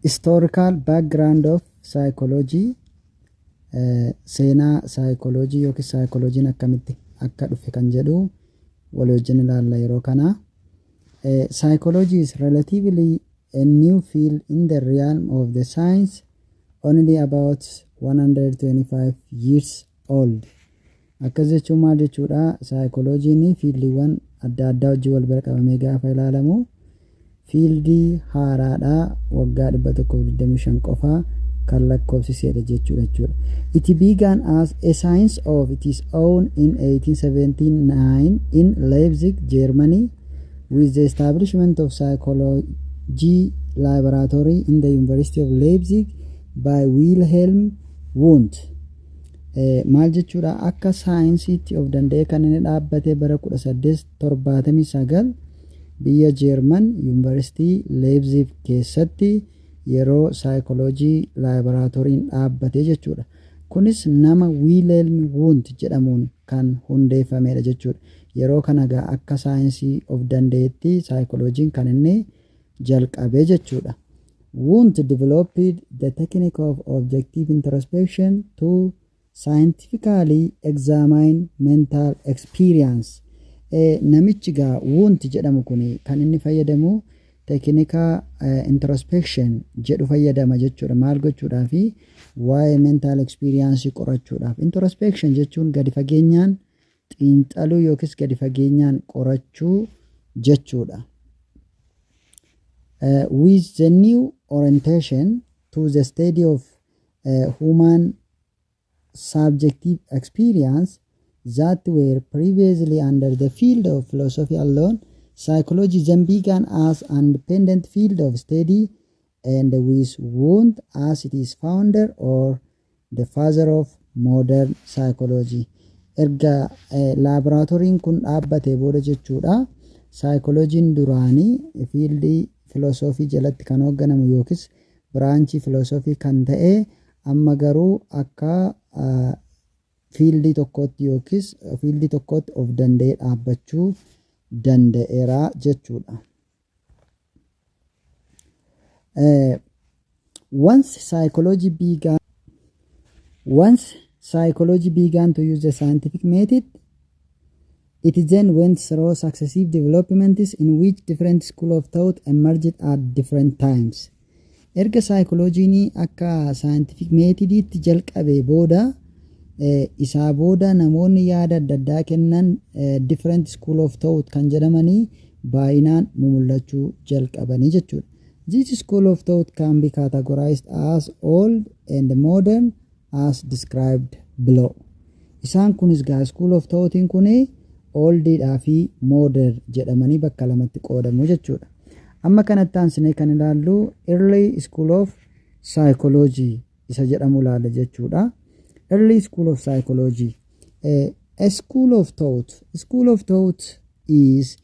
Historical background of psychology, seenaa saayikooloojii yookiin saayikooloojiin akkamitti akka dhufe kan jedhu walii wajjin ilaalla yeroo kana. Psychology is relatively a new field in the realm of the science, only about 125 years old. Akkas jechuun maal jechuudha? Saayikooloojiin fieldiiwwan adda addaa wajjin wal bira qabamee gaafa ilaalamu fieldii haaraadha, waggaa 125 qofaa kan lakkoofsisedha jechuudha. It began as a science of its own in 1879 in Leipzig, Germany, with the establishment of psychology laboratory in the University of Leipzig by Wilhelm Wundt. Maal jechuudha? Akka saayinsiitti of danda'ee kan inni dhaabbate bara 1879 biyya Jeerman, Yuunivarsiitii Leipzig keessatti yeroo saayikooloojii laaboraatooriin dhaabbate jechuudha. Kunis nama Wilhelm Wundt jedhamuun kan hundeeffamedha jechuudha. Yeroo kana egaa akka saayinsii of danda'etti saayikooloojiin kan inni jalqabe jechuudha. Wundt developed the technique of objective introspection to scientifically examine mental experience. Namichi gaa Wundt jedhamu kun kan inni fayyadamu teeknika introspection jedhu fayyadama jechuudha. Maal gochuudhaafi? Waa'ee mental experience qorachuudhaaf. Introspection jechuun gadi fageenyaan xiinxaluu yookiis gadi fageenyaan qorachuu jechuudha. With the new orientation to the study of human subjective experience that were previously under the field of philosophy alone, psychology then began as an independent field of study and with Wundt as its founder or the father of modern psychology. Erga laaboraatooriin kun dhaabbate booda jechuudha. Saayikolojiin duraanii fieldii filosoofii jalatti kan hoogganamu yookiis branchii filosoofii kan ta'e, amma garuu akka fieldii tokkootti yookiis fieldii tokkootti of danda'ee dhaabbachuu danda'eera jechuudha. Once psychology began to use the scientific method, it then went through successive developments in which different school of thought emerged at different times. Erga saayikolojiin akka scientific methodiitti jalqabe booda, isaa booda namoonni yaada adda addaa kennan, different school of thought kan jedhamanii, baay'inaan mumul'achuu jalqabanii jechuudha. This school of thought can be categorized as old and modern as described below. Isaan kunis gaa school of thoughtiin kuni oldiidhaa fi modern jedhamanii bakka lamatti qoodamu jechuudha. Amma kanatti aansinee kan ilaallu early school of psychology isa jedhamu ilaalla jechuudha. Early school of psychology. A school of thought. School of thought is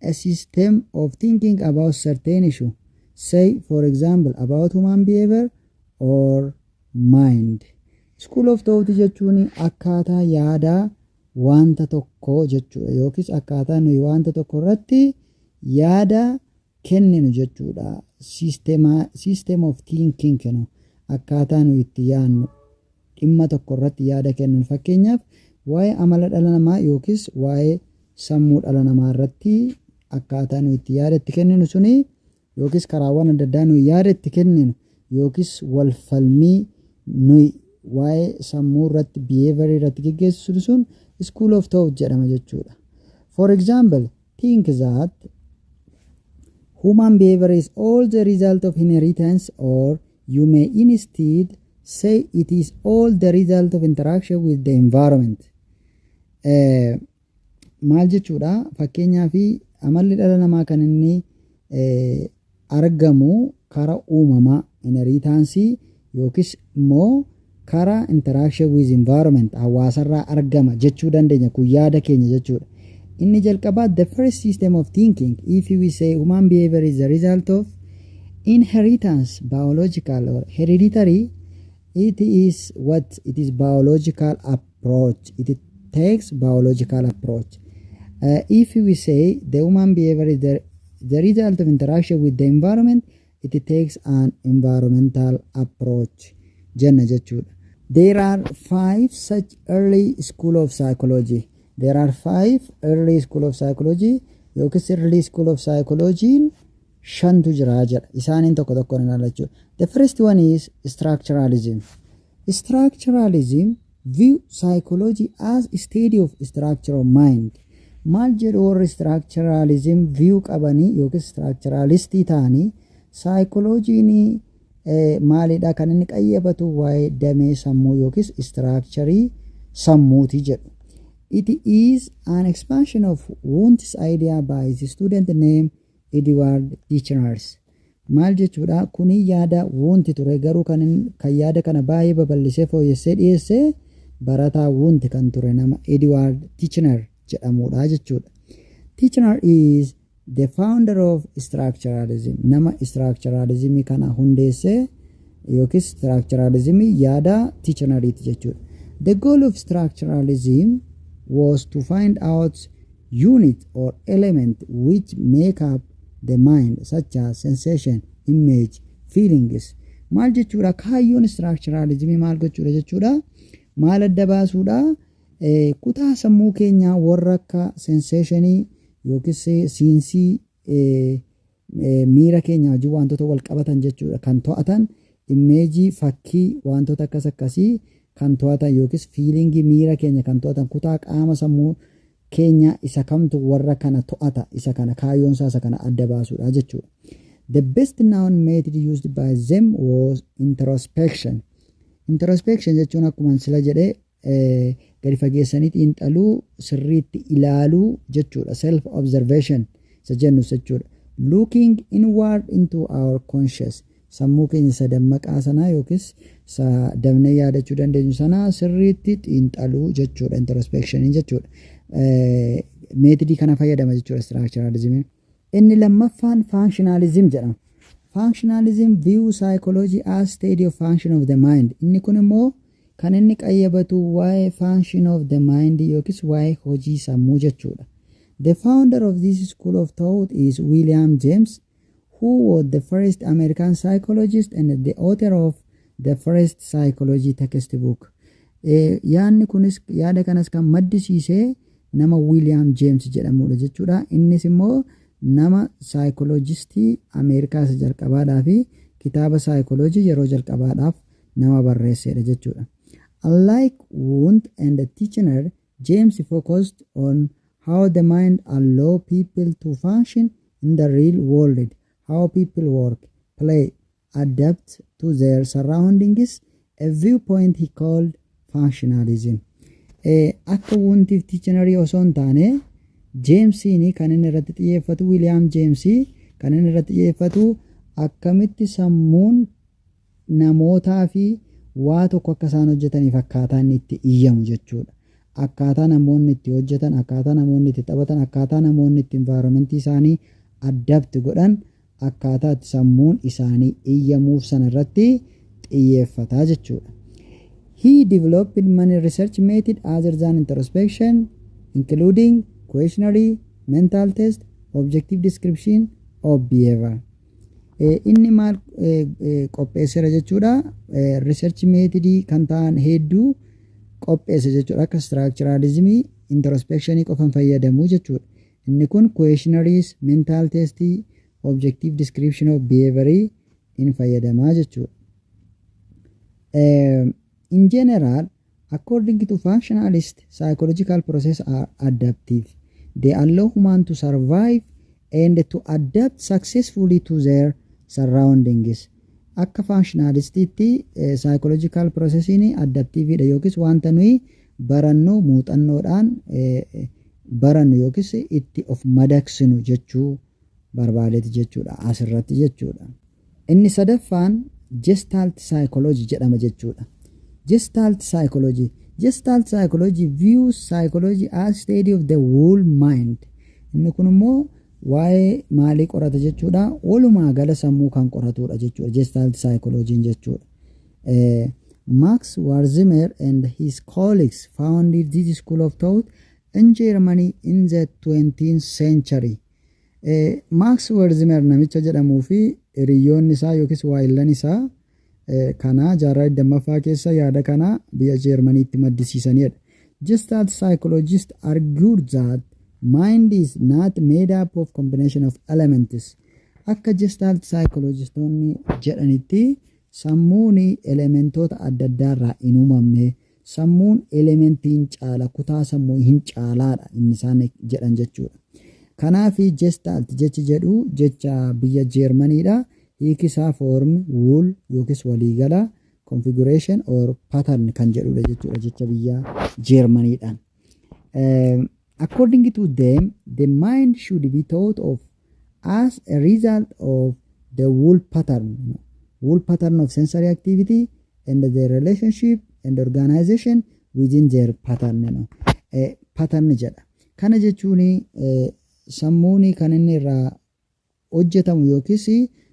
a system of thinking about certain issue. Say, for example, about human behavior or mind. School of thought jechuun akkaataa yaadaa wanta tokkoo jechuudha, yookiis akkaataa nuyi wanta tokko irratti yaada kenninu jechuudha. System of thinking kennu, akkaataa nuyi itti yaadnu, dhimma tokko irratti yaada kennu. Fakkeenyaaf, waa'ee amala dhala namaa yookiis waa'ee sammuu dhala namaa irratti akkaataa nuyi itti yaada itti kenninu suni, yookiis karaawwan adda addaa nuyi yaada itti kenninu, yookiis wal falmii nuyi waa'ee sammuu irratti, behavior irratti geggeessinu sun school of thought jedhama jechuudha. For example, think that human behavior is all the result of inheritance, or you may instead say it is all the result of interaction with the environment. Maal jechuudha? Fakkeenyaaf, amalli dhala namaa kan inni argamu karaa uumamaa, inheritance, yookiis immoo karaa interaction with environment, hawaasarraa argama jechuu dandeenya. Kun yaada keenya jechuudha. Inni jalqabaa, the first system of thinking, if we say human behavior is the result of inheritance, biological or hereditary, it is what it is, biological approach. It takes biological approach. If we say the human behavior is the result of interaction with the environment, It takes an environmental approach jenna jechuudha. There are five such early school of psychology. There are five early school of psychology yookiis early school of psychology shantu jira jedha. Isaaniin tokko tokkoon ilaalla jechuudha. The first one is structuralism. Structuralism view psychology as study of structure of mind. Maal jedhu warri structuralism view qabanii yookiis structuralistii ta'anii? Saayikolojiin maalidha kan inni qayyabatu? Waa'ee damee sammuu yookiis structurii sammuuti jedhu. It is an expansion of Wundt's idea by his student named Edward Titchener. Maal jechuudha? Kuni yaada Wundt ture, garuu kan yaada kana baay'ee babal'isee fooyyessee dhiyeessee barataa Wundt kan ture nama Edward Titchener jedhamudha jechuudha. Titchener is the founder of structuralism. Nama structuralism kana hundeessee yookiis structuralism yaada Titcheneriiti jechuudha. The goal of structuralism was to find out unit or element which make up the mind, such as sensation, image, feelings. Maal jechuudha? Kaayyoon structuralism maal gochuudha jechuudha? Maal adda baasuudha? Kutaa sammuu keenyaa warra akka sensationii yookiis senseii, miira keenya wajjin wantoota wal qabatan jechuudha, kan to'atan, imageii, fakkii, wantoota akkas akkasii kan to'atan yookiis feelingii, miira keenya kan to'atan, kutaa qaama sammuu keenya isa kamtu warra kana to'ata, isa kana kaayyoon isaa isa kana adda baasuudha jechuudha. The best known method used by them was introspection. Introspection jechuun akkuma sila jedhee gadi fageessanii xiinxaluu, sirriitti ilaaluu jechuudha. Self observation isa jennus jechuudha. Looking inward into our conscious, sammuu keenya isa dammaqaa sanaa yookiis isa dabnee yaadachuu dandeenyu sanaa sirriitti xiinxaluu jechuudha, introspection jechuudha. Methodii kana fayyadama jechuudha structuralism. Inni lammaffaan functionalism jedhama. Functionalism view psychology as study of function of the mind. Inni kun immoo kan inni qayyabatu waa'ee function of the mind yookiis waa'ee hojii sammuu jechuudha. The founder of this school of thought is William James, who was the first American psychologist and the author of the first psychology textbook. Yaadni kunis, yaada kanas kan maddisiisee nama William James jedhamudha jechuudha. Innis immoo nama saayikoloojistii Ameerikaa isa jalqabaadhaa fi kitaaba saayikoloojii yeroo jalqabaadhaaf nama barreessedha jechuudha. Unlike Wundt and Titchener, James focused on how the mind allow people to function in the real world, how people work, play, adapt to their surroundings, a viewpoint he called functionalism. Akka Wundtiif Titchenerii osoo hin taane, Jeemsiin kan inni irratti xiyyeeffatu, Wiiliyaam Jeemsii kan inni irratti xiyyeeffatu, akkamitti sammuun namootaa fi waa tokko akka isaan hojjetaniif akkaataa inni itti iyyamu jechuudha. Akkaataa namoonni itti hojjetan, akkaataa namoonni itti taphatan, akkaataa namoonni itti environmentii isaanii adapt godhan, akkaataa itti sammuun isaanii iyyamuuf sana irratti xiyyeeffataa jechuudha. He developed many research methods other than introspection, including questionnaire, mental test, objective description of behavior. Inni maal qopheesseera jechuudha? Research methodii kan ta'an hedduu qopheesse jechuudha. Akka structuralismii, introspectionii qofan fayyadamuu jechuudha. Inni kun questionnaires, mental testii, objective description of behavior in fayyadamaa jechuudha. In general, according to functionalist, psychological process are adaptive. They allow human to survive and to adapt successfully to their surroundings. Akka functionalistiitti psychological processiin adaptiveidha yookiis wanta nuyi barannu, muuxannoodhaan barannu yookiis itti of madaqsinu jechuu barbaadeeti jechuudha asirratti jechuudha. Inni sadaffaan Gestalt psychology jedhama jechuudha. Gestalt psychology. Gestalt psychology views psychology as study of the whole mind. Inni kun immoo waa'ee maalii qorata jechuudha? Walumaa gala sammuu kan qoratudha jechuudha. Gestalt psychology jechuudha. Max Wertheimer and his colleagues founded this school of thought in Germany in the 20th century. Max Wertheimer namicha jedhamuu fi hiriyyoonni isaa yookiis waayillan isaa kana jaarraa 20ffaa keessa yaada kana biyya Jeermaniitti maddisiisanidha. Gestalt psychologists argued that mind is not made up of combination of elements. Akka Gestalt psychologistoonni jedhanitti, sammuun elementoota adda addaarraa hin uumamne, sammuun elementiin caala, kutaa sammuu hin caalaadha inni isaan jedhan jechuudha. Kanaaf Gestalt jechi jedhu jecha biyya Jeermaniidha. Hiiki isaa form, whole yookiis waliigala, configuration or pattern kan jedhudha jechuudha jecha biyya Jeermaniidhaan. According to them, the mind should be thought of as a result of the whole pattern of sensory activity and their relationship and organization within their pattern. Pattern jedha. Kana jechuun sammuun kan inni irraa hojjetamu yookiis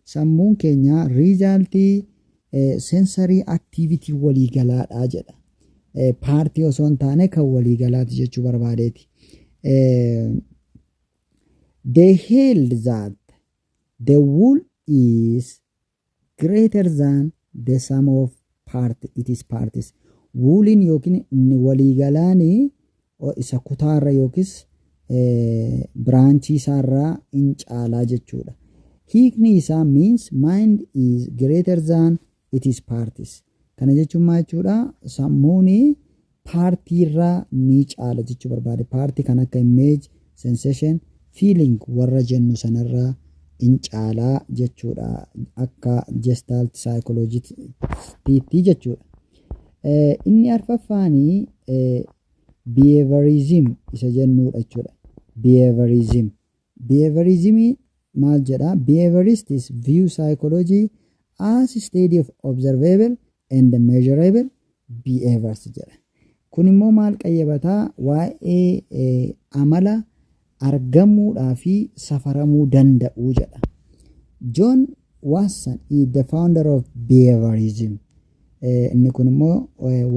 sammuun keenya resultii sensory activity waliigalaadha jedha. Partii osoo hin taane kan waliigalaati jechuu barbaadeeti. They held that the whole is greater than the sum of part its parts. Wholeiin yookiin inni waliigalaanii isa kutaarra yookiis branchii isaarraa in caalaa jechuudha. Hiikni isaa means mind is greater than its parts. Kana jechuun maal jechuudha? Sammuun partiirraa ni caala jechuu barbaade. Partii kan akka image, sensation, feeling warra jennu sanarraa in caalaa jechuudha. Akka Gestalt psychologytti jechuudha. Inni arfaffaanii behaviorism isa jennuudha jechuudha. Behaviorism. Behaviorismii maal jedha? Behaviorists view psychology as study of observable and measurable behaviors jedha. Kun immoo maal qayyabataa? Waa'ee amala argamuudhaa fi safaramuu danda'u jedha. John Watson is the founder of behaviorism. Inni kun immoo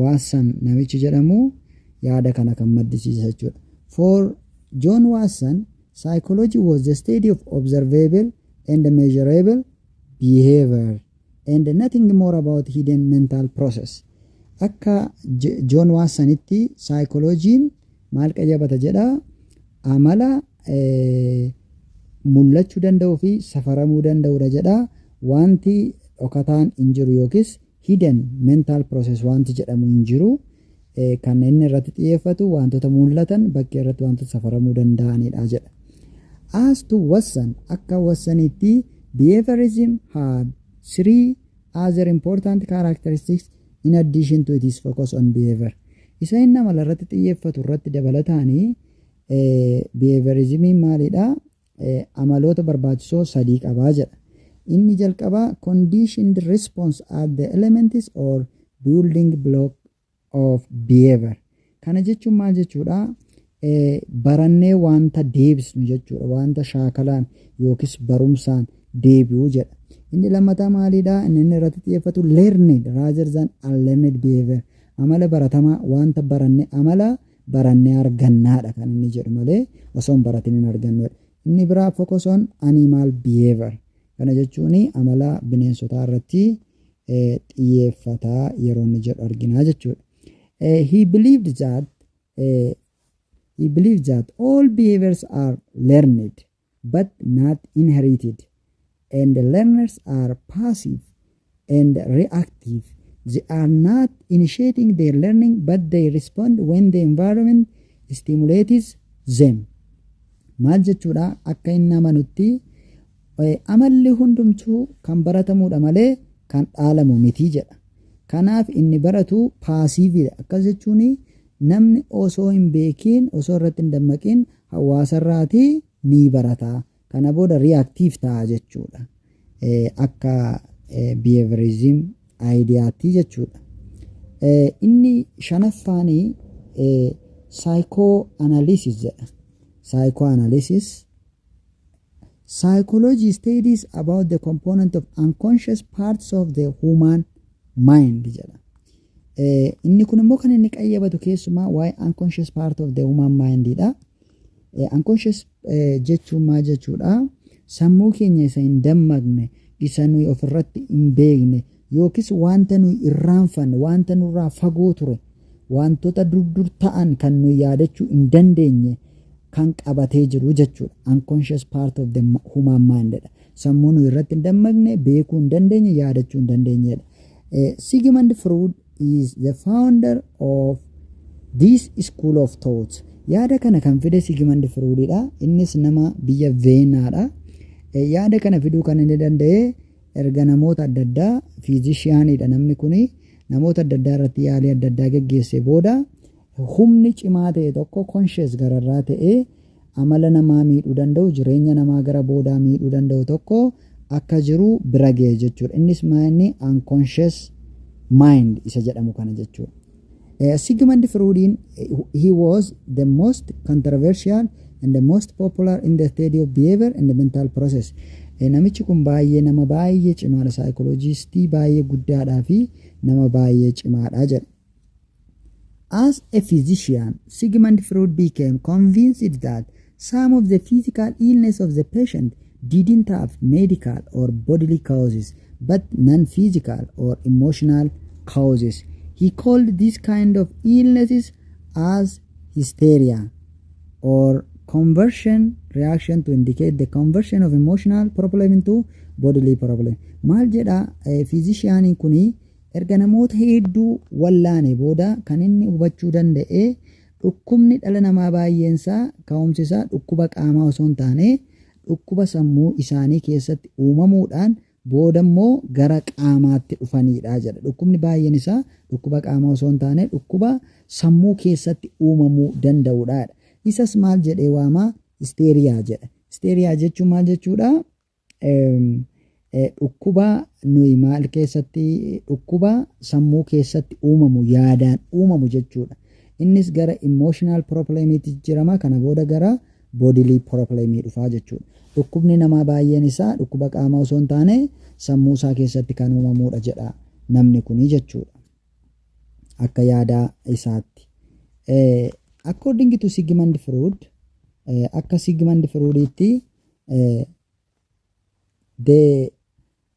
Watson namichi jedhamu yaada kana kan maddisiisa jechuudha. For John Watson, psychology was the study of observable and measurable behavior and nothing more about hidden mental process. Akka John Watsonitti saayikolojiin maal qayyabata jedha? Amala mul'achuu danda'uu fi safaramuu danda'udha jedha. Wanti dhokataan hin jiru yookiis hidden mental process wanti jedhamu hin jiru. Kan inni irratti xiyyeeffatu wantoota mul'atan, bakkee irratti wantoota safaramuu danda'anidha jedha. As to Watson, akka Watsonitti, behaviorism had three other important characteristics in addition to its focus on behavior. Isa inni amala irratti xiyyeeffatu irratti dabalataanii behaviorismiin maalidha? Amaloota barbaachisoo sadii qabaa jedha. Inni jalqabaa conditioned response are the elements or building block of behavior. Kana jechuun maal jechuudha? Barannee wanta deebisnu jechuudha. Wanta shaakalaan yookiis barumsaan deebi'u jedha. Inni lammataa maalidha? Inni irratti xiyyeeffatu learned rather than unlearned behavior. Amala baratamaa, wanta baranne, amala barannee argannaadha kan inni jedhu malee osoo hin baratin hin argannudha. Inni biraa focus on animal behavior. Kana jechuun amala bineensotaa irratti xiyyeeffataa yeroo inni jedhu arginaa jechuudha. He believed that all behaviors are learned but not inherited, and the learners are passive and reactive. They are not initiating their learning, but they respond when the environment stimulates them. Maal jechuudha? Akka inni amanutti amalli hundumtuu kan baratamuudha malee kan dhaalamu miti jedha. Kanaaf inni baratu passiveiidha. Akkas jechuun namni osoo hin beekiin, osoo irratti hin dammaqiin hawaasarraatii ni barata. Kana booda reactive ta'a jechuudha. Akka behaviorism ideaatti jechuudha. Inni shanaffaanii psychoanalysis jedha. Psychoanalysis. Psychology studies about the component of unconscious parts of the human mind jedha. Inni kun immoo kan inni qayyabatu keessumaa waa'ee unconscious part of the human mind dha. Unconscious jechuun maal jechuudha? Sammuu keenya isa hin dammaqne, isa nuyi ofirratti hin beekne, yookiis wanta nuyi irraanfanne, wanta nurraa fagoo ture, wantoota dur ta'an kan nuyi yaadachuu hin dandeenye kan qabatee jiru jechuudha. Unconscious part of the human mind dha. Sammuu nuyi irratti hin dammaqne, beekuu hin dandeenye, yaadachuu hin dandeenyedha. Sigmund Freud is the founder of this school of thought. Yaada kana kan fide Sigmund Freudidha. Innis nama biyya Veenaadha. Yaada kana fiduu kan inni danda'e erga namoota adda addaa, physicianidha namni kuni, namoota adda addaa irratti yaalii adda addaa geggeesse booda humni cimaa ta'e tokko conscious gararraa ta'ee amala namaa miidhuu danda'u, jireenya namaa gara boodaa miidhuu danda'u tokko akka jiru bira ga'e jechuudha. Innis maanni unconscious mind isa jedhamu kana jechuudha. Sigmund Freudin, he was the most controversial and the most popular in the study of behavior and the mental process. Namichi kun baay'ee nama baay'ee cimaadha, psychologistii baay'ee guddaadhaa fi nama baay'ee cimaadha jedha. As a physician, Sigmund Freud became convinced that some of the physical illness of the patient didn't have medical or bodily causes, but non-physical or emotional causes. He called this kind of illnesses as hysteria or conversion reaction to indicate the conversion of emotional problem into bodily problem. Maal jedha? Physicianiin kuni erga namoota hedduu wallaane booda kan inni hubachuu danda'e dhukkubni dhala namaa baay'eensaa ka'umsi isaa dhukkuba qaamaa osoo hin taane dhukkuba sammuu isaanii keessatti uumamuudhaan booda immoo gara qaamaatti dhufanidha jedha. Dhukkubni baay'een isaa dhukkuba qaamaa osoo hin taane dhukkuba sammuu keessatti uumamuu danda'udha. Isas maal jedhee waamaa? Hysteria jedha. Hysteria jechuun maal jechuudha? Dhukkuba nuyi maal keessatti, dhukkuba sammuu keessatti uumamu, yaadaan uumamu jechuudha. Innis gara emotional problemiitti jijjiirama, kana booda gara bodily problemii dhufaa jechuudha. Dhukkubni namaa baay'een isaa dhukkuba qaamaa osoo hin taane sammuu isaa keessatti kan uumamudha jedha namni kuni jechuudha. Akka yaada isaatti. According to Sigmund Freud, akka Sigmund Freuditti, the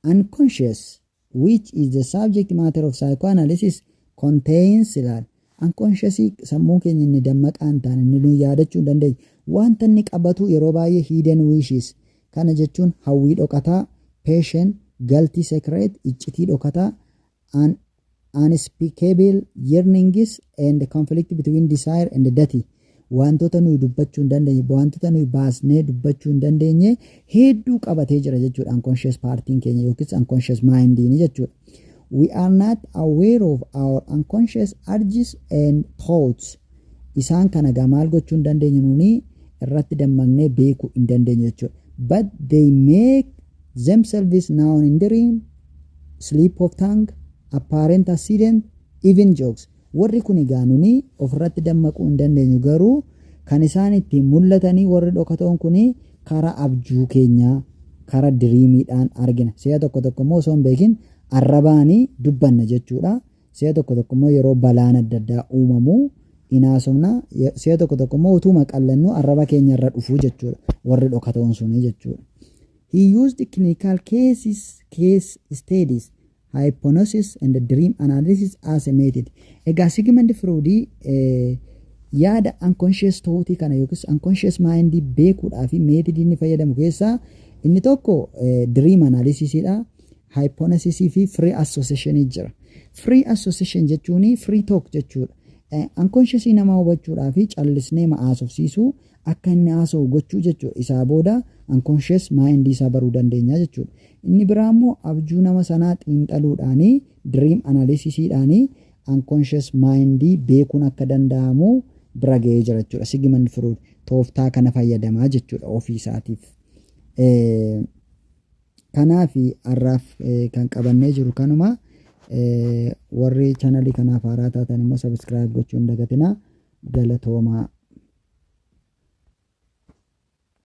unconscious, which is the subject matter of psychoanalysis, contains ilaal. Unconscious, sammuu keenya inni dammaqaa hin taane, inni nu yaadachuu hin dandeenye, wanta inni qabatu yeroo baay'ee hidden wishes, kana jechuun hawwii dhokataa, passion, guilty secret, iccitii dhokataa, unspeakable yearnings and conflict between desire and duty, wantoota nuyi dubbachuu hin dandeenye, wantoota nuyi baasnee dubbachuu hin dandeenye hedduu qabatee jira jechuudha unconscious partiin keenya yookiis unconscious mindiin jechuudha. We are not aware of our unconscious urges and thoughts. Isaan kana gaa maal gochuu hin dandeenye? Nuni irratti dammaqnee beekuu hin dandeenye jechuudha. But they make themselves known in dream, slip of tongue, apparent accident, even jokes. Warri kun egaa nuni ofirratti dammaquu hin dandeenyu, garuu kan isaan ittiin mul'atanii warri dhokatoon kun karaa abjuu keenyaa, karaa dreamiidhaan argina. Si'a tokko tokko immoo osoo hin beekin arrabaanii dubbanna jechuudha. Si'a tokko tokko immoo yeroo balaan adda addaa uumamu in haasofna. Si'a tokko tokko immoo utuma qallannu arraba keenya irra dhufuu jechuudha. Warri dhokatoon suni jechuudha. He used clinical cases, case studies, hypnosis and dream analysis as a method. Egaa Sigmund Freud yaada unconscious thought kana yookiis unconscious mind beekuudhaa fi method inni fayyadamu keessaa inni tokko dream analysis dha. Hypnosis fi free association jira. Free association jechuun free talk jechuudha. Unconscious namaa hubachuudhaa fi callisnee haasofsiisuu, akka inni haasa'u gochuu jechuudha. Isaa booda unconscious mind isaa baruu dandeenya jechuudha. Inni biraa immoo abjuu nama sanaa xiinxaluudhaanii, dream analysisiidhaanii unconscious mind beekuun akka danda'amu bira ga'ee jira jechuudha. Sigmund Freud tooftaa kana fayyadamaa jechuudha ofii isaatiif. Kanaaf har'aaf kan qabannee jiru kanuma. Warri channelii kanaaf haaraa taatan immoo subscribe gochuu hin dagatinaa. Galatoomaa.